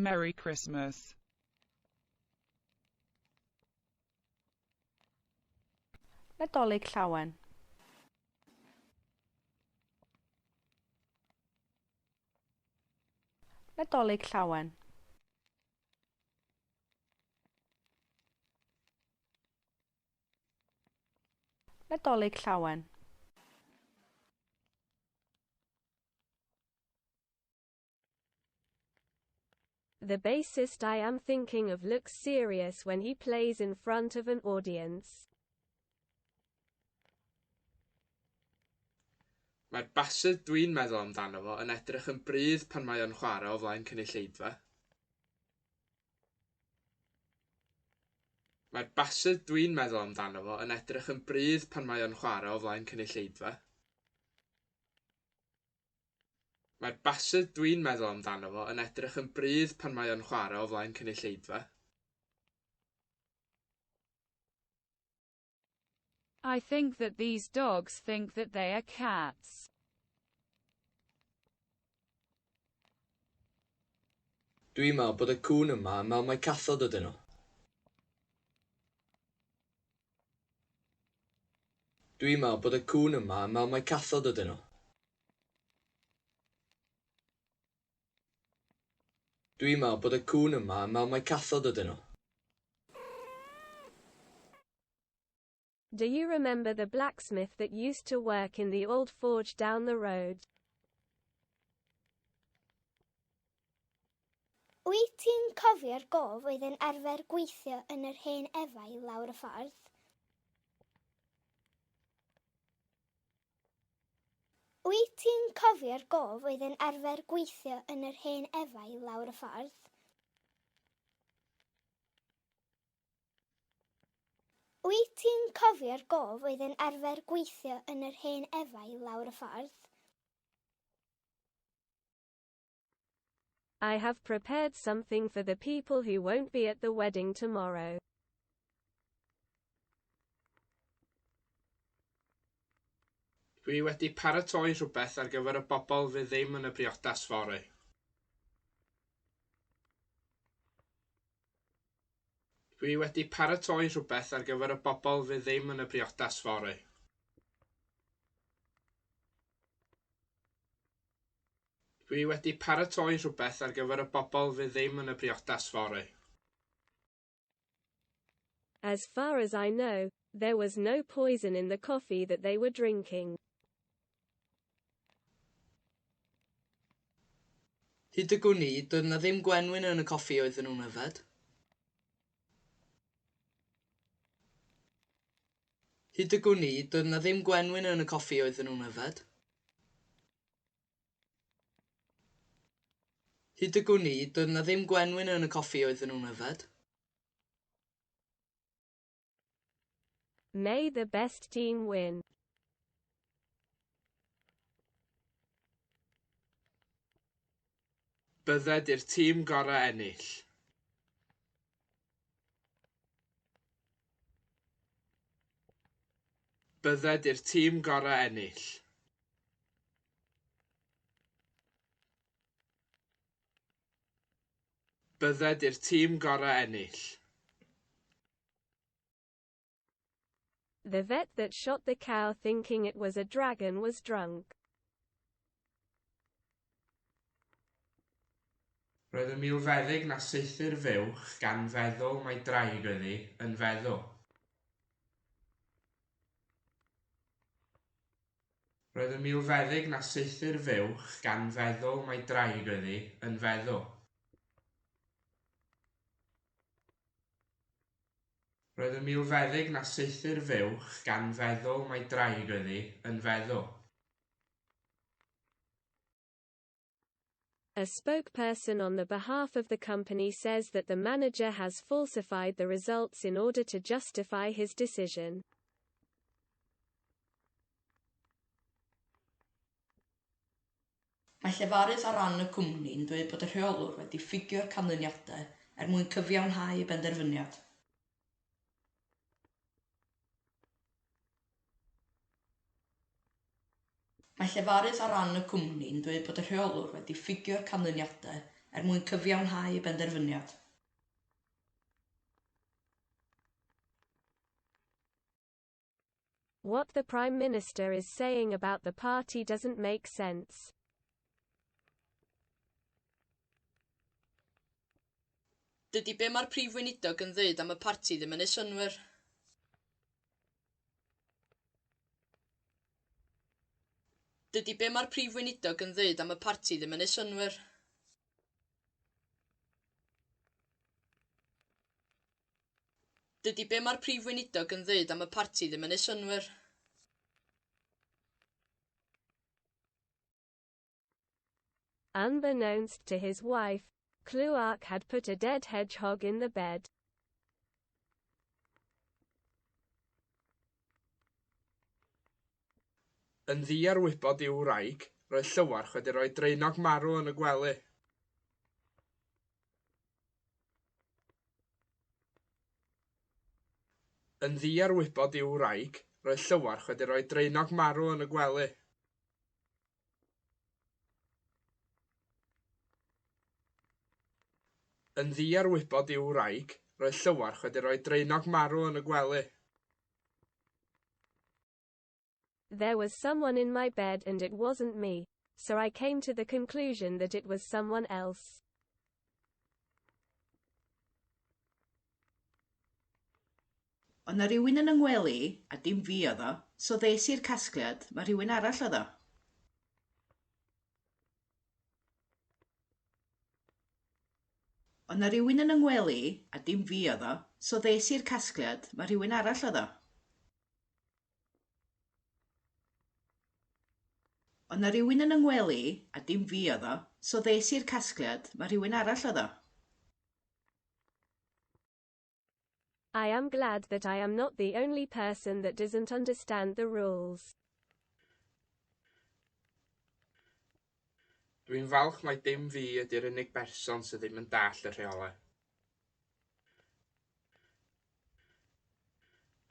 Merry Christmas. Nadolig Llawen. Nadolig Llawen. Nadolig Llawen. The bassist I am thinking of looks serious when he plays in front of an audience. Mae'r basydd dwi'n meddwl amdano fo yn edrych yn brudd pan mae o'n chwarae o flaen cynulleidfa. Mae'r basydd dwi'n meddwl amdano fo yn edrych yn brudd pan mae o'n chwarae o flaen cynulleidfa. Mae'r basydd dwi'n meddwl amdano fo yn edrych yn brudd pan mae o'n chwarae o flaen cynulleidfa. I think that these dogs think that they are cats. Dwi'n meddwl bod y cŵn yma yn meddwl mai cathod ydyn nhw. Dwi'n meddwl bod y cŵn yma yn meddwl mai cathod ydyn nhw. Dwi'n meddwl bod y cŵn yma yn meddwl mai cathod ydyn nhw. Do you remember the blacksmith that used to work in the old forge down the road? Wyt ti'n cofio'r gof oedd yn arfer gweithio yn yr hen efail lawr y ffordd? Wyt ti'n cofio'r gof oedd yn arfer gweithio yn yr hen efail lawr y ffordd? Wyt ti'n cofio'r gof oedd yn arfer gweithio yn yr hen efail lawr y ffordd? I have prepared something for the people who won't be at the wedding tomorrow. Dwi wedi paratoi rhywbeth ar gyfer y bobl fydd ddim yn y briodas fory. Dwi wedi paratoi rhywbeth ar gyfer y bobl fydd ddim yn y briodas fory. Dwi wedi paratoi rhywbeth ar gyfer y bobl fydd ddim yn y briodas fory. As far as I know, there was no poison in the coffee that they were drinking. Hyd y gwn i, doedd 'na ddim gwenwyn yn y coffi oedden nhw'n yfed. Hyd y gwn i, doedd 'na ddim gwenwyn yn y coffi oedden nhw'n yfed. Hyd y gwn i, doedd 'na ddim gwenwyn yn y coffi oedden nhw'n yfed. May the best team win. Bydded i'r tîm gorau ennill. Bydded i'r tîm gorau ennill. Bydded i'r tîm gorau ennill. The vet that shot the cow thinking it was a dragon was drunk. Roedd y milfeddyg na saethu'r fuwch gan feddwl mai draig oedd hi, yn feddw. Roedd y milfeddyg na saethu'r fuwch gan feddwl mai draig oedd hi, yn feddw. Roedd y milfeddyg na saethu'r fuwch gan feddwl mai draig oedd hi, yn feddw. A spokesperson on the behalf of the company says that the manager has falsified the results in order to justify his decision. Mae llefarydd ar ran y cwmni'n dweud bod y rheolwr wedi ffugio'r canlyniadau er mwyn cyfiawnhau ei benderfyniad. Mae llefarydd ar ran y cwmni'n dweud bod y rheolwr wedi ffugio'r canlyniadau er mwyn cyfiawnhau ei benderfyniad. What the Prime Minister is saying about the party doesn't make sense. Dydy be mae'r Prif Weinidog yn ddeud am y parti ddim yn neud synnwyr. Dydy be mae'r Prif Weinidog yn ddeud am y parti ddim yn neud synnwyr. Dydy be mae'r Prif Weinidog yn ddeud am y parti ddim yn neud synnwyr. Unbeknownst to his wife, Llywarch had put a dead hedgehog in the bed. Yn ddiarwybod i'w wraig, roedd Llywarch wedi rhoi draenog marw yn y gwely. Yn ddiarwybod i'w wraig, roedd Llywarch wedi rhoi draenog marw yn y gwely. Yn ddiarwybod i'w wraig, roedd Llywarch wedi rhoi draenog marw yn y gwely. There was someone in my bed and it wasn't me, so I came to the conclusion that it was someone else. Oedd 'na rywun yn 'y ngwely i, a dim fi oedd o, so ddes i'r casgliad mai rhywun arall oedd o. Oedd 'na rywun yn 'y ngwely i, a dim fi oedd o, so ddes i'r casgliad mai rhywun arall oedd o. Oedd 'na rywun yn 'y ngwely i, a dim fi oedd o, so ddes i'r casgliad mai rhywun arall oedd o. I am glad that I am not the only person that doesn't understand the rules. Dwi'n falch mai dim fi ydy'r unig berson sydd ddim yn dallt y rheolau.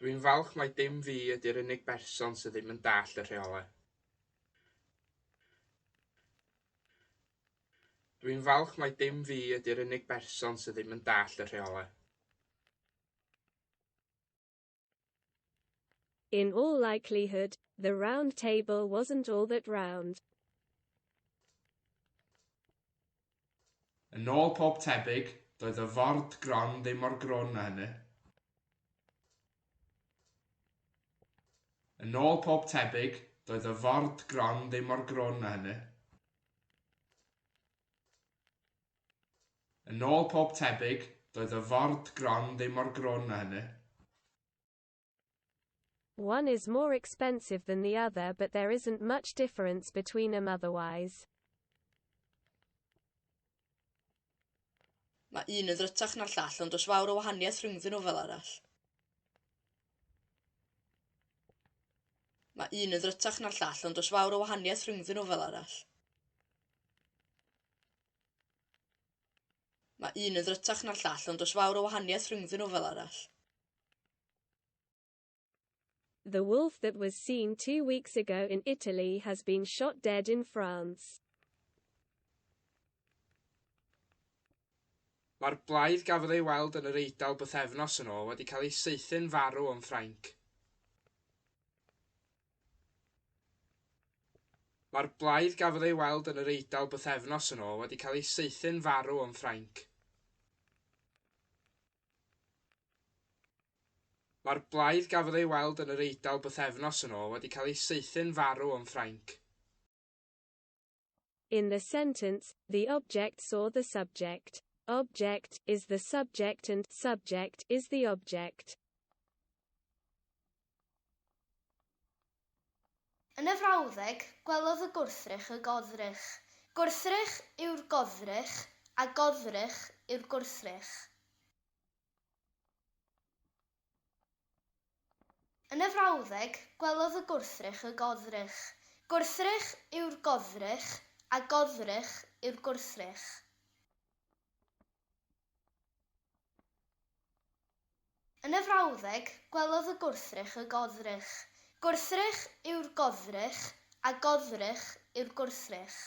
Dwi'n falch mai dim fi ydy'r unig berson sydd ddim yn dallt y rheolau. Dwi'n falch mai dim fi ydy'r unig berson sydd ddim yn dallt y rheolau. In all likelihood, the round table wasn't all that round. Yn ôl pob tebyg, doedd y ford gron ddim mor grwn â hynny. Yn ôl pob tebyg, doedd y ford gron ddim mor grwn â hynny. Yn ôl pob tebyg, doedd y ford gron ddim mor grwn â hynny. One is more expensive than the other, but there isn't much difference between them otherwise. Mae un yn ddrytach na'r llall, ond does fawr o wahaniaeth rhyngddyn nhw fel arall. Mae un yn ddrytach na'r llall, ond does fawr o wahaniaeth rhyngddyn nhw fel arall. Mae un yn ddrytach na'r llall, ond does fawr o wahaniaeth rhyngddyn nhw fel arall. The wolf that was seen 2 weeks ago in Italy has been shot dead in France. Mae'r blaidd gafodd ei weld yn yr Eidal bythefnos yn ôl wedi cael ei saethu'n farw yn Ffrainc. Mae'r blaidd gafodd ei weld yn yr Eidal bythefnos yn ôl wedi cael ei saethu'n farw yn Ffrainc. Mae'r blaidd gafodd ei weld yn yr Eidal bythefnos yn ôl wedi cael ei saethu'n farw yn Ffrainc. In the sentence, the object saw the subject. Object is the subject and subject is the object. Yn y frawddeg, gwelodd y gwrthrych y goddrych. Gwrthrych yw'r goddrych, a goddrych yw'r gwrthrych. Yn y frawddeg, gwelodd y gwrthrych y goddrych. Gwrthrych yw'r goddrych, a goddrych yw'r gwrthrych. Yn y frawddeg, gwelodd y gwrthrych y goddrych. Gwrthrych yw'r goddrych, a goddrych yw'r gwrthrych.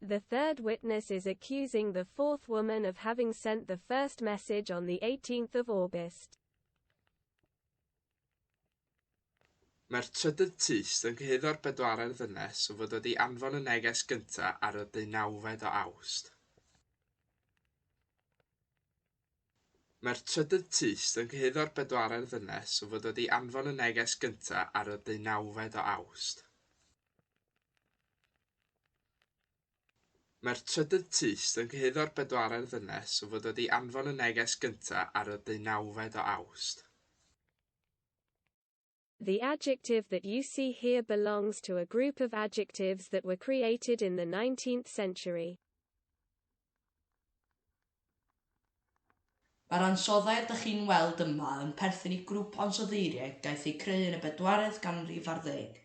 The third witness is accusing the fourth woman of having sent the first message on the 18th of August. Mae'r trydydd tyst yn cyhuddo'r bedwaredd ddynes o fod wedi anfon y neges gyntaf ar y 19 o Awst. Mae'r trydydd tyst yn cyhuddo'r bedwaredd ddynes o fod wedi anfon y neges gyntaf ar y 19 o Awst. Mae'r trydydd tyst yn cyhuddo'r bedwaredd ddynes o fod wedi anfon y neges gyntaf ar y 19 o Awst. The adjective that you see here belongs to a group of adjectives that were created in the 19th century. Mae'r ansoddair dych chi'n weld yma yn perthyn i grŵp ansoddeiriau gaeth eu creu yn y bedwaredd ganrif ar ddeg.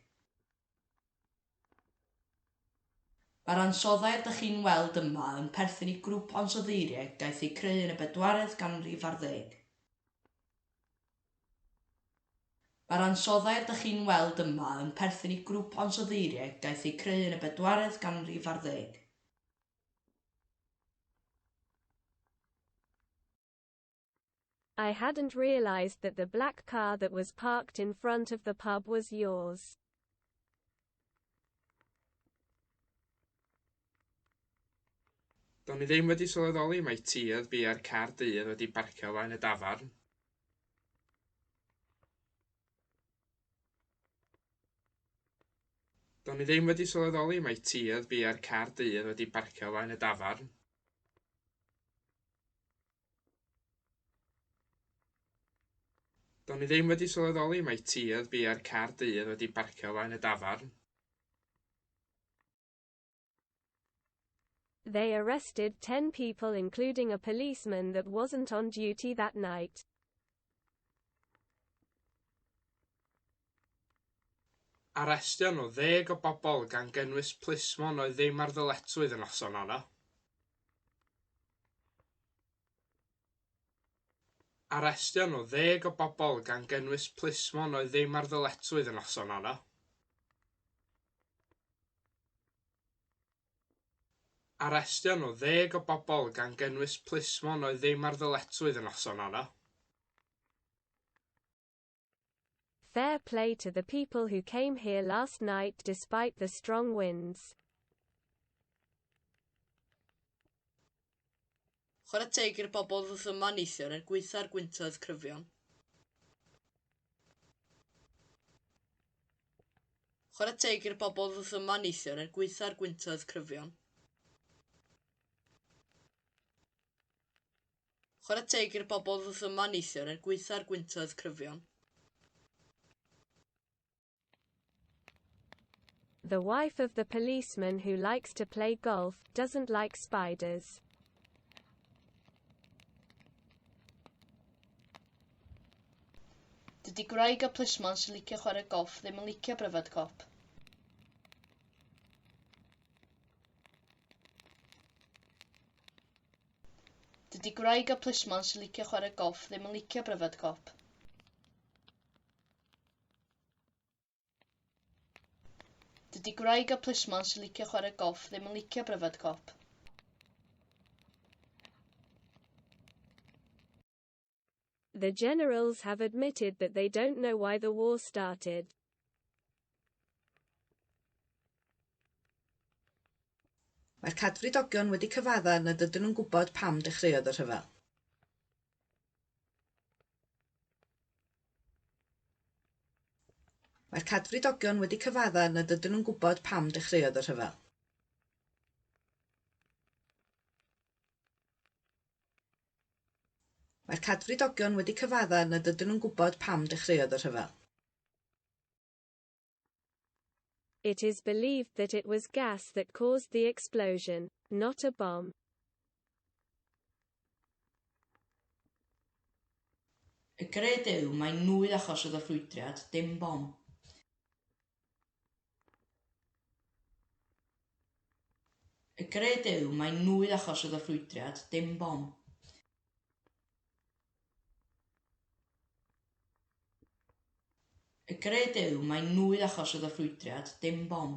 Mae'r ansoddair dych chi'n weld yma yn perthyn i grŵp ansoddeiriau gaeth eu creu yn y bedwaredd ganrif ar ddeg. Mae'r ansoddair dych chi'n weld yma yn perthyn i grŵp ansoddeiriau gaeth eu creu yn y bedwaredd ganrif ar ddeg. I hadn't realized that the black car that was parked in front of the pub was yours. Do'n i ddim wedi sylweddoli mai ti oedd biau'r car du oedd wedi parcio o flaen y dafarn. Do'n i ddim wedi sylweddoli mai ti oedd biau'r car du oedd wedi parcio o flaen y dafarn. Do'n i ddim wedi sylweddoli mai ti oedd biau'r car du oedd wedi parcio o flaen y dafarn. They arrested 10 people including a policeman that wasn't on duty that night. Arestio nhw 10 o bobl gan gynnwys plismon oedd ddim ar ddyletswydd y noson honno. Arestio nhw 10 o bobl gan gynnwys plismon oedd ddim ar ddyletswydd y noson honno. Arestio nhw 10 o bobl gan gynnwys plismon oedd ddim ar ddyletswydd y noson honno. Fair play to the people who came here last night despite the strong winds. Chwarae teg i'r bobl ddoth yma neithiwr er gwaetha'r gwyntoedd cryfion. Chwarae teg i'r bobl ddoth yma neithiwr er gwaetha'r gwyntoedd cryfion. Chwarae teg i'r bobl ddoth yma neithiwr er gwaetha'r gwyntoedd cryfion. The wife of the policeman who likes to play golf doesn't like spiders. Dydy gwraig y plismon sy'n licio chwarae golff ddim yn licio pryfed cop. Dydy gwraig y plismon sy'n licio chwarae golff ddim yn licio pryfed cop. Dydy gwraig y plismon sy'n licio chwarae golff ddim yn licio pryfed cop. The generals have admitted that they don't know why the war started. Mae'r cadfridogion wedi cyfadda nad ydyn nhw'n gwybod pam dechreuodd y rhyfel. Mae'r cadfridogion wedi cyfadda nad ydyn nhw'n gwybod pam dechreuodd y rhyfel. Mae'r cadfridogion wedi cyfadda nad ydyn nhw'n gwybod pam dechreuodd y rhyfel. It is believed that it was gas that caused the explosion, not a bomb. Y gred yw mai nwy achosodd y ffrwydriad, dim bom. Y gred yw mai nwy achosodd y ffrwydriad, dim bom. Y gred yw mai nwy achosodd y ffrwydriad, dim bom.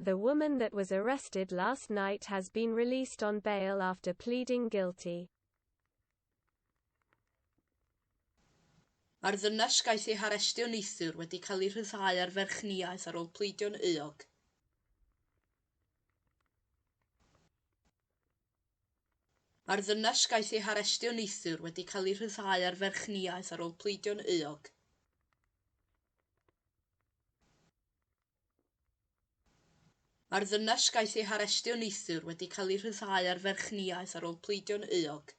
The woman that was arrested last night has been released on bail after pleading guilty. Mae'r ddynes gaeth ei harestio neithiwr wedi cael ei rhyddhau ar ferchniaeth ar ôl pledio'n euog. Mae'r ddynes gaeth ei harestio neithiwr wedi cael ei rhyddhau ar ferchniaeth ar ôl pledio'n euog. Mae'r ddynes gaeth ei harestio neithiwr wedi cael ei rhyddhau ar ferchniaeth ar ôl pledio'n euog.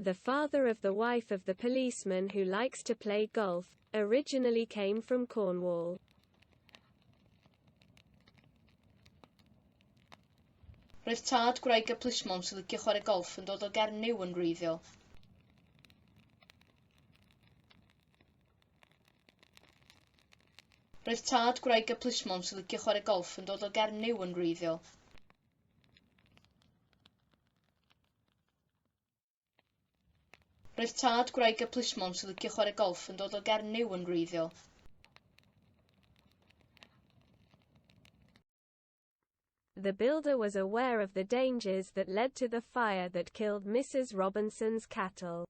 The father of the wife of the policeman who likes to play golf, originally came from Cornwall. Roedd tad gwraig y plismon sy'n licio chwarae golff yn dod o Gernyw yn wreiddiol. Roedd tad gwraig y plismon sy'n licio chwarae golff yn dod o Gernyw yn wreiddiol. Roedd tad gwraig y plismon sy'n licio chwarae golff yn dod o Gernyw yn wreiddiol. The builder was aware of the dangers that led to the fire that killed Mrs. Robinson's cattle.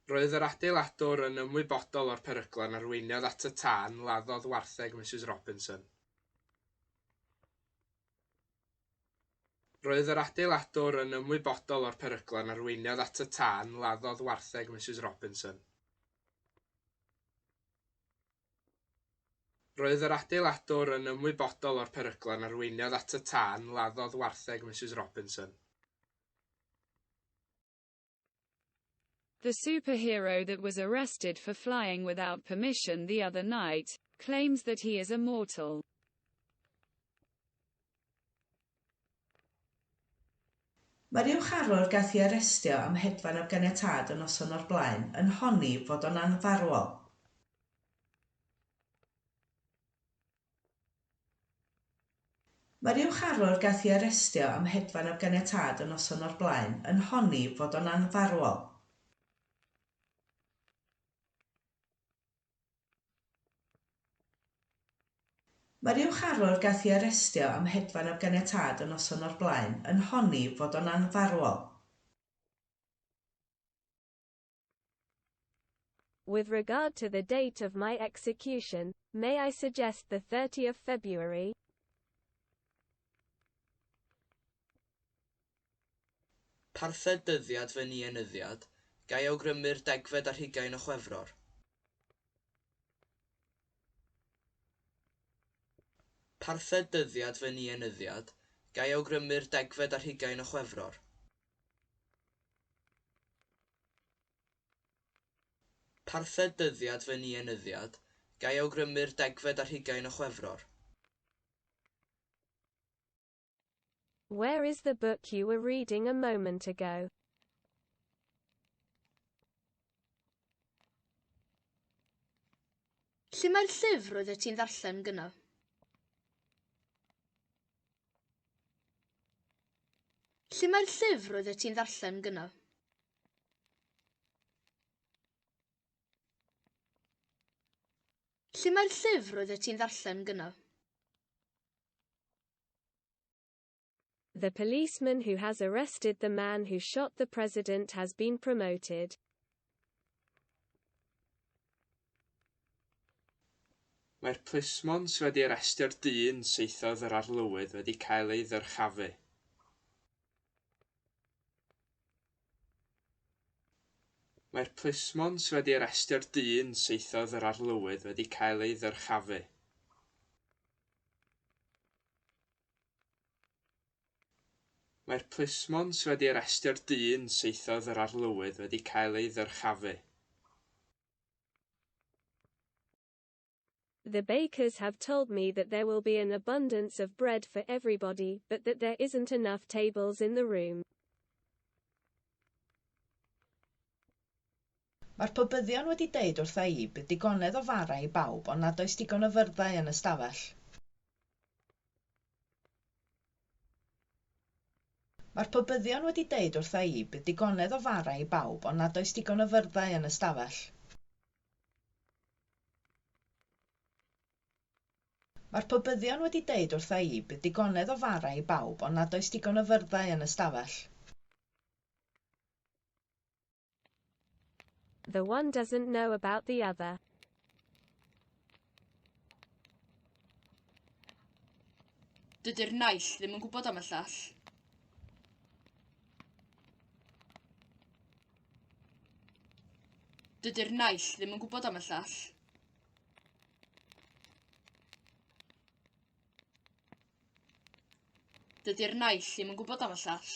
Roedd yr adeiladwr yn ymwybodol o'r peryglon arweiniodd at y tân laddodd wartheg Mrs. Robinson. Roedd yr adeiladwr yn ymwybodol o'r peryglon arweiniodd at y tân laddodd wartheg Mrs. Robinson. Roedd yr adeiladwr yn ymwybodol o'r peryglon arweiniodd at y tân laddodd wartheg Mrs. Robinson. The superhero that was arrested for flying without permission the other night, claims that he is immortal. Mae'r uwch-arwr gaeth ei arestio am hedfan heb ganiatâd y noson o'r blaen yn honni fod o'n anfarwol. Mae'r uwch-arwr gaeth ei arestio am hedfan heb ganiatâd y noson o'r blaen yn honni fod o'n anfarwol. Mae'r uwch-arwr gaeth ei arestio am hedfan heb ganiatâd y noson o'r blaen yn honni fod o'n anfarwol. With regard to the date of my execution, may I suggest the 30th of February? Parthed dyddiad fy nienyddiad, ga i awgrymu'r 20 o Chwefror. Parthed dyddiad fy nienyddiad, ga i awgrymu'r 20 o Chwefror. Parthed dyddiad fy nienyddiad, ga i awgrymu'r 20 o Chwefror. Where is the book you were reading a moment ago? Lle mae'r llyfr oeddet ti'n ddarllen gynna? Lle mae'r llyfr oeddet ti'n ddarllen gynna? Lle mae'r llyfr oeddet ti'n ddarllen gynna? The policeman who has arrested the man who shot the president has been promoted. Mae'r plismon sydd wedi arestio'r dyn saethodd yr arlywydd wedi cael ei ddyrchafu. Mae'r plismon sydd wedi arestio'r dyn saethodd yr arlywydd wedi cael ei ddyrchafu. Mae'r plismon sydd wedi arestio'r dyn saethodd yr arlywydd wedi cael ei ddyrchafu. The bakers have told me that there will be an abundance of bread for everybody, but that there isn't enough tables in the room. Mae'r pobyddion wedi deud wrtha i bydd digonedd o fara i bawb ond nad oes digon o fyrddau yn y stafell. Mae'r pobyddion wedi deud wrtha i bydd digonedd o fara i bawb ond nad oes digon o fyrddau yn y stafell. Mae'r pobyddion wedi deud wrtha i bydd digonedd o fara i bawb ond nad oes digon o fyrddau yn y stafell. The one doesn't know about the other. Dydy'r naill ddim yn gwybod am y llall. Dydy'r naill ddim yn gwybod am y llall. Dydy'r naill ddim yn gwybod am y llall.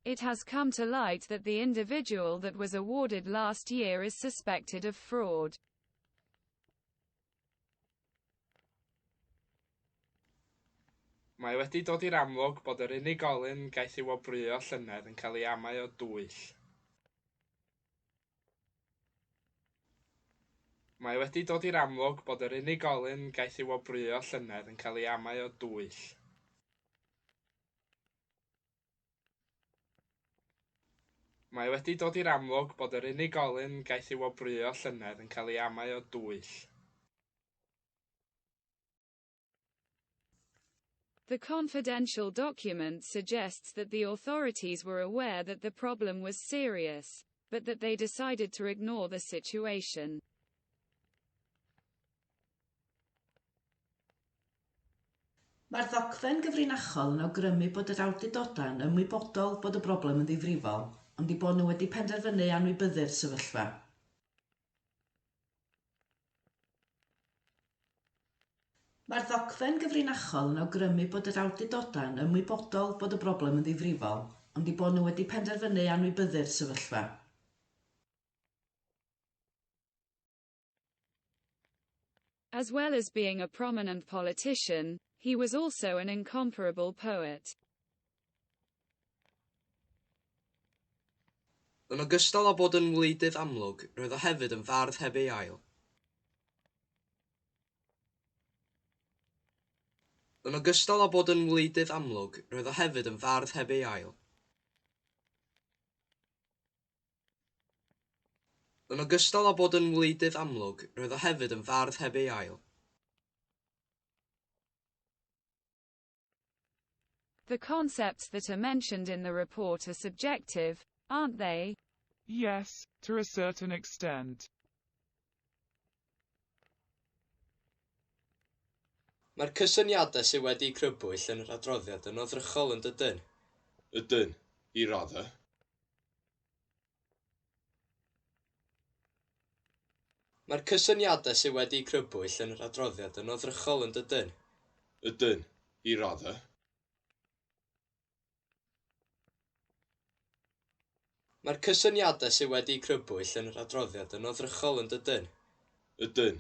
It has come to light that the individual that was awarded last year is suspected of fraud. Mae wedi dod i'r amlwg bod yr unigolyn gaeth ei wobrwyo llynedd yn cael ei amau o dwyll. Mae wedi dod i'r amlwg bod yr unigolyn gaeth ei wobrwyo llynedd yn cael ei amau o dwyll. Mae wedi dod i'r amlwg bod yr unigolyn gaeth ei wobrwyo llynedd yn cael ei amau o dwyll. The confidential document suggests that the authorities were aware that the problem was serious, but that they decided to ignore the situation. Mae'r ddogfen gyfrinachol yn awgrymu bod yr awdurdodau'n ymwybodol bod y broblem yn ddifrifol, ond eu bod nhw wedi penderfynu anwybyddu'r sefyllfa. Mae'r ddogfen gyfrinachol yn awgrymu bod yr awdurdodau'n ymwybodol bod y broblem yn ddifrifol, ond eu bod nhw wedi penderfynu anwybyddu'r sefyllfa. As well as being a prominent politician, he was also an incomparable poet. Yn ogystal â bod yn wleidydd amlwg, roedd o hefyd yn fardd heb ei ail. Yn ogystal â bod yn wleidydd amlwg, roedd o hefyd yn fardd heb ei ail. Yn ogystal â bod yn wleidydd amlwg, roedd o hefyd yn fardd heb ei ail. The concepts that are mentioned in the report are subjective, aren't they? Yes, to a certain extent. Mae'r cysyniadau sydd wedi'u crybwyll yn yr adroddiad yn oddrychol yn dydyn? Ydyn, i raddau. Mae'r cysyniadau sydd wedi'u crybwyll yn yr adroddiad yn oddrychol yn dydyn? Ydyn, i raddau. Mae'r cysyniadau sydd wedi'u crybwyll yn yr adroddiad yn oddrychol yn dydyn? Ydyn,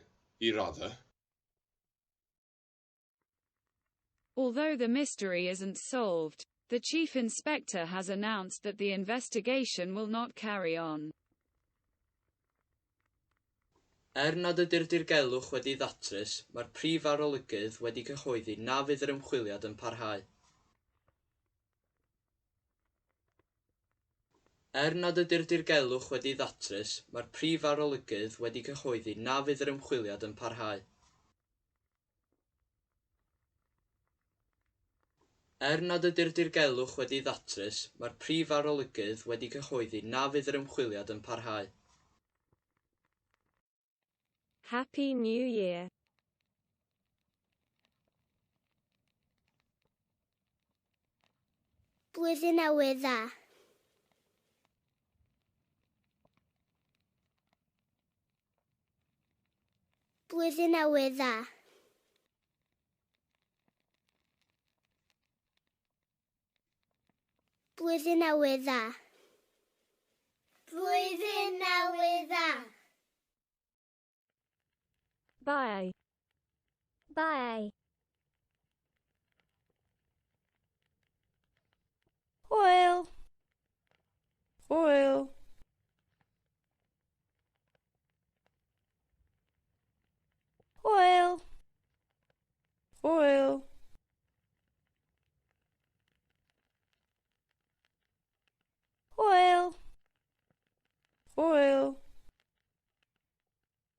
i raddau. Although the mystery isn't solved, the chief inspector has announced that the investigation will not carry on. Er nad ydy'r dirgelwch wedi'i ddatrys, mae'r prif arolygydd wedi cyhoeddi na fydd yr ymchwiliad yn parhau. Er nad ydy'r dirgelwch wedi'i ddatrys, mae'r prif arolygydd wedi cyhoeddi na fydd yr ymchwiliad yn parhau. Er nad ydy'r dirgelwch wedi'i ddatrys, mae'r prif arolygydd wedi cyhoeddi na fydd yr ymchwiliad yn parhau. Happy New Year. Blwyddyn Newydd Dda. Blwyddyn Newydd Dda. Blwyddyn Newydd Dda. Blwyddyn Newydd Dda. Bye. Bye. Hwyl!